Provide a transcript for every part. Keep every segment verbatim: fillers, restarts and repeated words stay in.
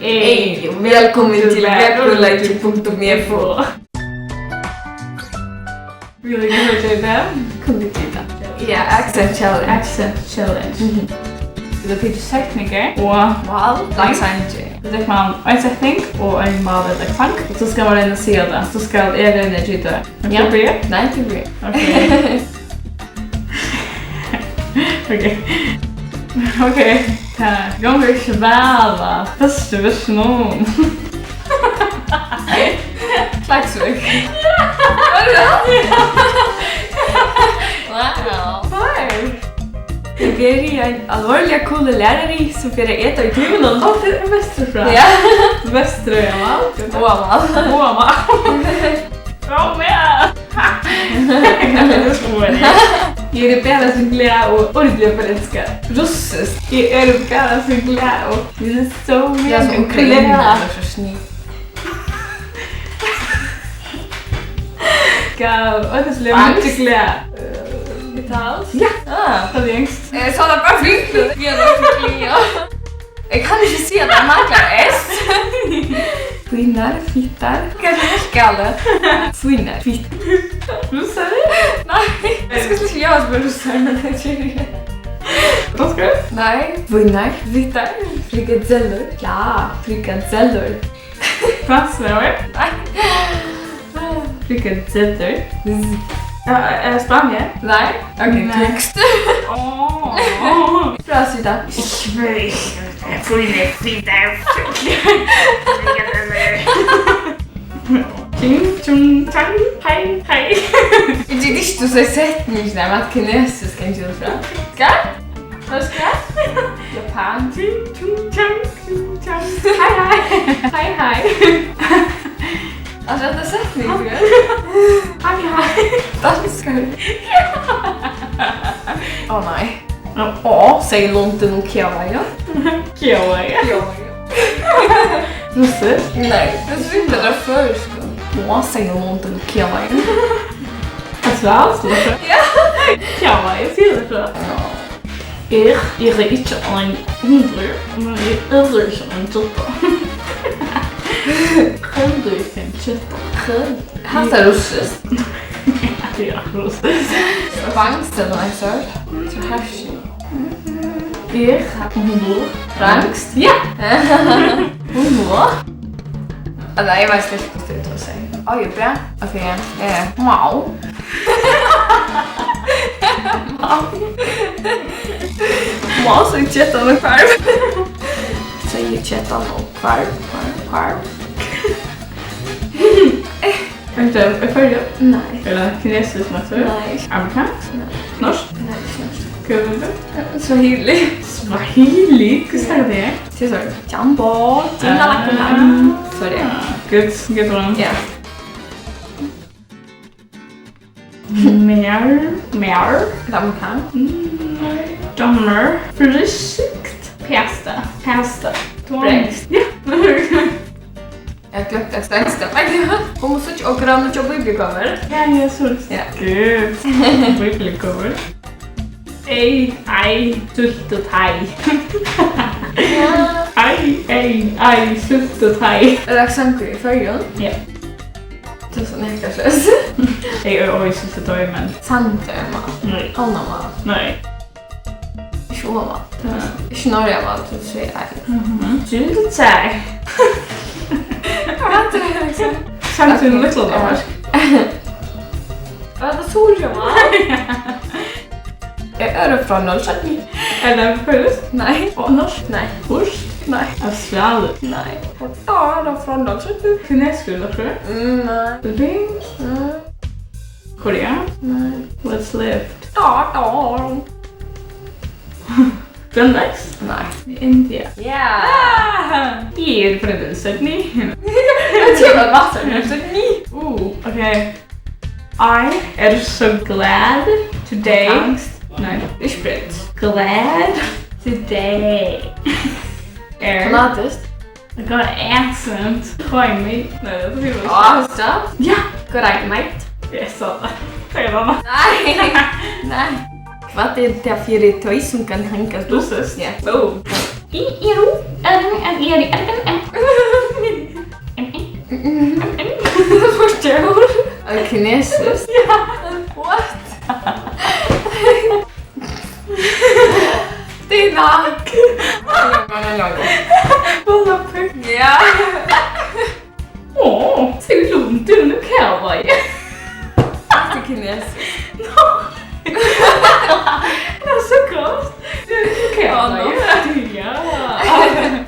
Hey, og vælkomin til veruleiki punktum f o. Really good, Jada. Kundu tit tað? Ja, accent challenge. Accent challenge. Mhm. Vit hava tikið setningar og mál, langsangir. So tekur man ein setning og ein mál ella sang, og so skal man royna at siga tað. So skal eg royna at gita. Ert tú byrja? Nei, tú byrja. Ok. Ok. Ok. Tað gongur ikki væl, va? Fyrstu versinum. Klaksvík. Ja! Wow. Hei. Eg verði ein alvorliga cool lærari, sum fer at eta í tímunum. Ó, tað er vesturfrá. Ja. Vestur, ja, mál. Ovamal. Ovamal. Ó, ja. Eg eri bara so glað og ordiliga forelskað. Russiskt. Eg eri bara so glað og, it is so mega glað. Ukraina, tað er so snilt. Gav, og tað er so glað. Italskt? Ja. Ah, tað er enskt. Eh, so er tað bara fínt. Ja, tað er so fínt, ja. Eg kann ikki siga, at tað manglar S. Svínar, fittar. Hvat er tað galið? Svínar, fittar. Russari? Nei, eg skal slett ikki gera sum russari, men tað geri eg. Danskari? Nei. Svínar, fittar, frikadellur. Ja, frikadellur. Franskt, nei? Nei. Frikadellur. Ja, eh, Spania? Nei. Ok, nei. Týskt. Ó. Frá Sida. Ich will, ich will, ich will. Ching, chung, chang, hei, hei. Eg tykist ikki, tú segði setningin av at kinesisk, kann tú fra? Skal? Hvat skal? Japan. Ching, chung, chang, chung, chang. Hei, hei. Hei, hei. Altso, hetta er setningur. Hei, hei. Danskari. Ja. Ó, nei. Ó, segði lundin og kjavaði. Kjavaði. Kjavaði. Russiskt? Nei, men so er tað føroyskt. Ó, segði lundin og kjavaði. Tað er svært, so. Ja. Kjavaði, sigur tað. Ja. Eg, eg eri ikki ein hundur, men eg eri ikki ein ketta. Hundur er ein ketta. Hatta er russiskt. Ja, russiskt. Spanskt ella eitt sort. So her. Eg, hundur. Franskt? Ja! Hundur. Ella, eg veit slett ikki, hvat tú sigur. Á, jú, bra. Ok, ja. Eh, wow. Wow. Wow, so kettan og hvarv. So kettan og hvarv, hvarv, hvarv. Er tað í Føroyum? Nei. Er tað kinesiskt mat, so? Nei. Amerikanskt? Nei. Norskt? Nei, ikki norskt. Hvat er tað? Swahili. Swahili? Hvussu er tað? Tað er sovorðið. Jambo, jinda lakunam. Sovorðið. Good, good one. Ja. Mær, mær. Lamkan. Mm, nei. Dommer. Friskt. Pasta. Pasta. Breyð. Ja. Eg havi gloymt at stansa. Kom og síggj okkara nýggja bíbliucover. Ja, Jesus. Ja. Gud. Bíbliucover. Ei, ei, súltutoy. Ja. Ei, ei, ei, súltutoy. Er tað sangur í Føroyum? Ja. Tú ert so nakað. Eg eri í súltutoy, men Sandar, man. Nei. Havnar, man. Nei. Ikki Oman. Ja. Ikki Noreg, man, tú sigur ei. Mhm. Súltutoy. Hvat er tað, liksom? Sangur í Lítla Danmark. Hvat er tað, Suðurmál? Er tað frá null seks? Er tað føroyskt? Nei. Og norskt? Nei. Pólskt? Nei. Australskt? Nei. Og tað er frá null seks. Kinesiskt, ella hvat? Mm, nei. Filippinskt? Mm. Korea? Nei. What's left? Tað, tað. Grønlendskt? Nei. India? Ja. Ah! Eg eri frá Sydney. Eg eri frá Sydney. Uh, ok. I am so glad today. Franskt? Nei, ikki franskt. Glad today. Er. Fanatiskt. Got accent. Quite me. Nei, tað er tað. Ása? Ja. Good night, mate. Eg sá tað. Tað er tað. Nei. Nei. Hvat er tað fyri toy sum kann hanga út? Russiskt? Ja. Oh. Eg eri, eri, eri, eri, eri, eri, Kinesiskt? Ja. What? Stina! Búnaprikk. Ja. Ó, so er lundin og kavaði. Hatta er kinesiskt. Nei. Tað er so gott. Kavaði. Á, ná. Ja.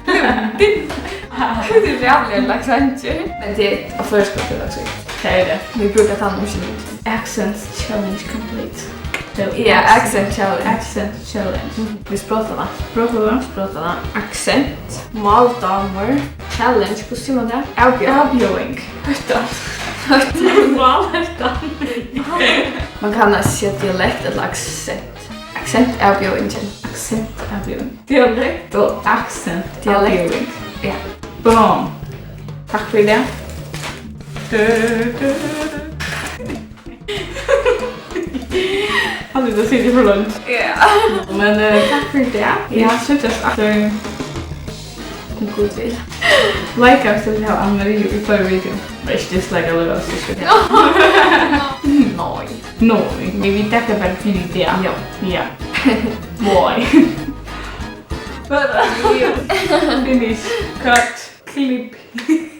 Lundin. Tað er ræðuliga laksantur. Men tað er á føroyskum, tað er laksantur. Tað er tað. Vit brúka tann umskylningin. Accent challenge complete. So, ja, accent challenge. Accent challenge. Vit sprotta tað. Sprotta tað. Sprotta tað. Accent. Máldámur. Challenge. Hvussu sigur man tað? Avbjóðing. Avbjóðing. Høttan. Málhøttan. Man kann eisini siga dialekt ella accent. Accent avbjóðingin. Accent avbjóðing. Dialekt og accent. Dialekt. Avbjóðing. Ja. Boom. Takk fyri tað. Du, du, du, du. Hann er so sindur for langt. Ja. Men, eh, takk fyri tað. Ja. Vit síggjast aftur. Um Gud vil. Like, hvis du vil ha Anne Marie i fleiri video. Vit dislikar alíkavæl, so skal. Nei. Nei. Vit taka bara fyri tað. Ja. Ja. Boy. Finish. Cut. Klipp.